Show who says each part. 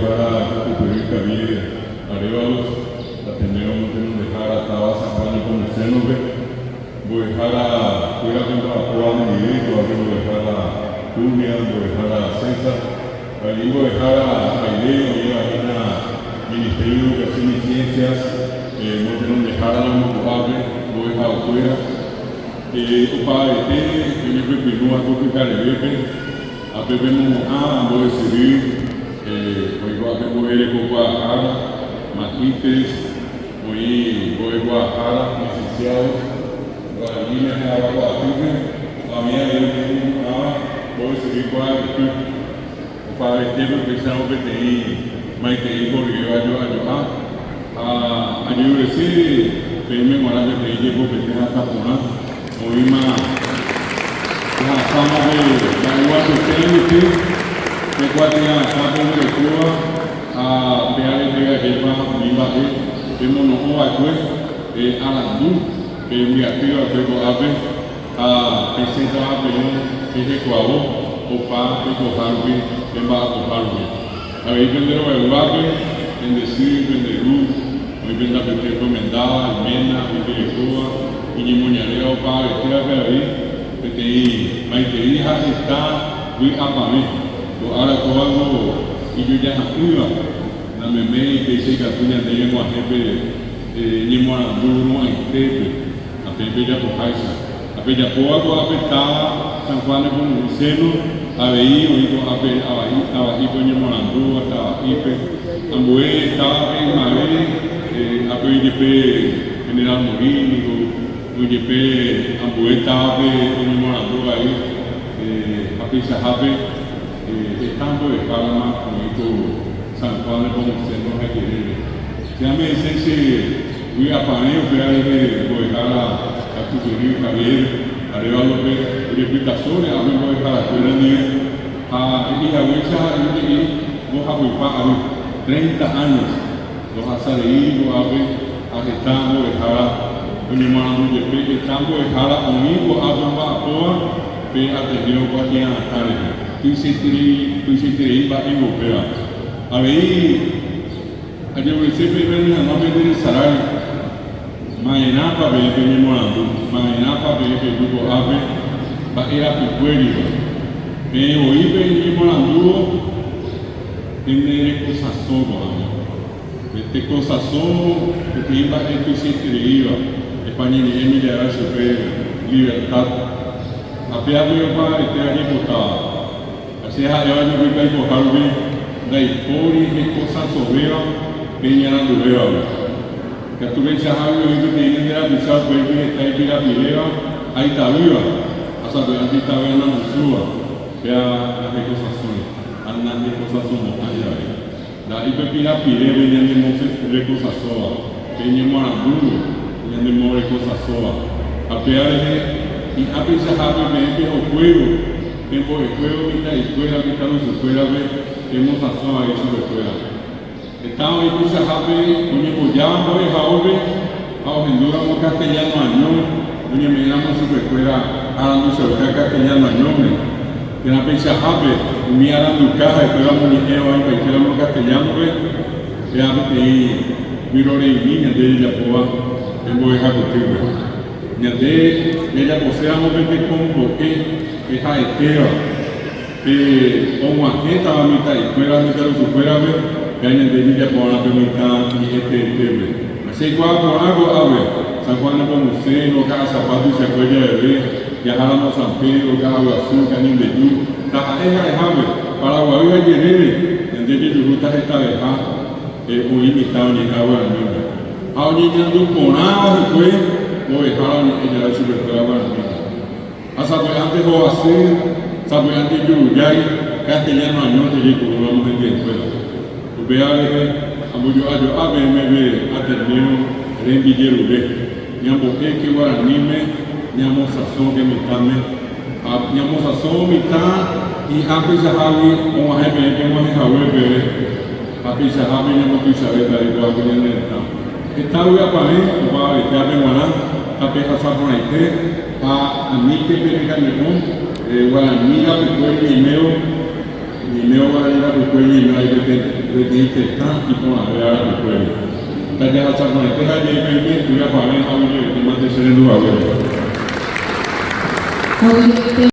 Speaker 1: Mbo'ehára Katupyry Javier Arévalos, Ateneo Motenondehára táva San Juan Nepomuceno-pe, mbo'ehára kuéra pemba'apóva hendive, ko'ápe mbo'ehára Julia, mbo'ehára César, avei mbo'ehára Aide oĩva hína Ministerio de Educación y Ciencias motenondehára ramo ko'ápe, mbo'ehaokuéra. Opavavete oñepepirũva ko pyharevépe, ha pe pemohu'ã mbo'esyry oiko'ápe mbo'erekokuaahára, magísteres, oĩ mbo'ekuaahára, licenciados, guaraníme ha avakuaatýpe, ha oĩ avei umi omohu'ãva mbo'esyry kuaa'ypy. Opavavetépe upéicharõ peteĩ maitei horyvéva jo'ajo'a ha ajerurese peẽme g̃uarã peteĩ jepopete hatã porã oĩma jahasáma pe mba'eguasuete añete pe kuatia'atã peguerekóva ha pe aretegajépa umi mba'e pemono'õ va'ekue pe arandu pembyaty va'ekue ko'ápe. Ha pesẽtava peẽ pehekuavo opa peikoha rupi pemba'apoha rupi. Avei pende rogayguápe, pende sy, pende ru, oĩ pende apytépe omendáva, iména, hembirekóva, iñemoñaréva opa avetévape avei peteĩ maitei ha heta vy'apavẽ. Ko ára kóvango ijojaha'ỹva, nameméi péicha ikatu ñande ñag̃uahẽ pe ñemoarandu ru'ãitépe. Ha peẽ pejapoháicha. Ha pejapóva ko'ápe táva San Juan Nepomuceno, avei oĩ ko'ápe ava'i, tava'ípe oñemoarandúva, tava'ípe, ambue távape ymave, ápe oĩ jepe General Morínigo, oĩ jepe ambue távape oñemoarandúva avei, ha peichahápe heta mbo'ehárama oĩ ko San Juan Nepomuceno ha ijerére. Che ame'ẽse che vy'apavẽ upéva rehe mbo'ehára Katupyry Javier Arévalo-pe ojepytasóre ápe mbo'eharakuéra ndive ha he'i haguéicha ha'e he'i mbohapypa ary, treinta años, ndohasarei ko'ápe ha heta mbo'ehára oñemoarandu jepe heta mbo'ehára oĩ ko'ápe omba'apóva pe Ateneo kuatia'atã rehe. Tuichaiterei mba'éngo upéva. Avei. Ajeguerese peẽme ani hag̃ua penderesarái, ma'erãpa peẽ peñemoarandu, ma'erãpa peẽ peju ko'ápe mba'e rapykuériva. Peẽ voi peñemoarandúvo pende rekosãso ko'ág̃a. Pe tekosãso peteĩ mba'e tuichaitereíva, España ñe'ẽme ja'éva chupe libertad, ha péape opavavete ajepotáva. Ha che ha'éva jepi aipoha rupi ndaipóri heko sãsovéva pe iñaranduvévagui. Ikatu peichahágui oĩ peteĩ ñande rapicha upéipi heta ipirapiréva ha itavýva, ha sapy'ánte itavy anambusúva, péa ndahekosãsói ha nahekosãsomo'ãi jave. Nda'éi pe pirapirére ñanemorekosãsóva, pe ñemoarandúvo ñanemorekosãsóva. Ha péa rehe, hi'ã peichahápe peẽ pehokuévo, pembo'ekuévo mitã'ikuéra, mitãrusukuérape, pemosãso avei chupekuéra. Heta oĩ peichahápe oñembojáva mbo'ehaópe ha ohendúramo castellano año, oñeme'ẽramo chupekuéra aranduchauka castellano añóme. Térã peichahápe, umi aranduka ha'ekuéra omoñe'ẽva oĩmbaitéramo castellano-pe, péva peteĩ vyroreimi ñande jajapóva pe mbo'ehakotýpe. Ñande jajaposéramo pe tekombo'e pe ha'etéva, pe og̃uahẽtava mitã'ikuéra ha mitãrusukuérape, péva ñande jajapova'erã pe mitã ñe'ẽ teetépe. Ha che aikuaa porã ko'ápe, San Juan Nepomuceno, Ka'asapa tuichakue javeve, Jaháramo San Pedro, Ka'aguasu, Kanindeju, taha'e ha'ehápe, Paraguaý ha jerére, ñande jejuhúta hetaveha oĩ mitã oñe'ẽva guaraníme. Ha oñeñandu porãva hikuái mbo'ehára oñe'ẽ jave chupekuéra guaraníme. Ha sapy'ánte hovasy, sapy'ánte ijurujái, castellano añónte jaipurúramo hendivekuéra. Upéva rehe ambojo'ajo'a peẽme pe Ateneo rembijerure. Ñambo'éke guaraníme ñamosãsóke mitãme ha ñamosãsóvo mitã hi'ã peichahágui og̃uahẽ peẽ peg̃uahẽ hague peve ha peichahápe ñambotuichavéta reikuaáko ñane retã. Heta vy'apavẽ opavavetévape g̃uarã tapehasa porãite ha aníke penekane'õ guarani rapykuéri ñaimévo, ñaimévo guarani rapykuéri. rapykuéri ñaime avei peteĩ tetã iporãvéva rapykuéri. Tajahasaporãite ha jaipy'ỹi vy'apavẽ ha aguyjevetémante che rendu haguére.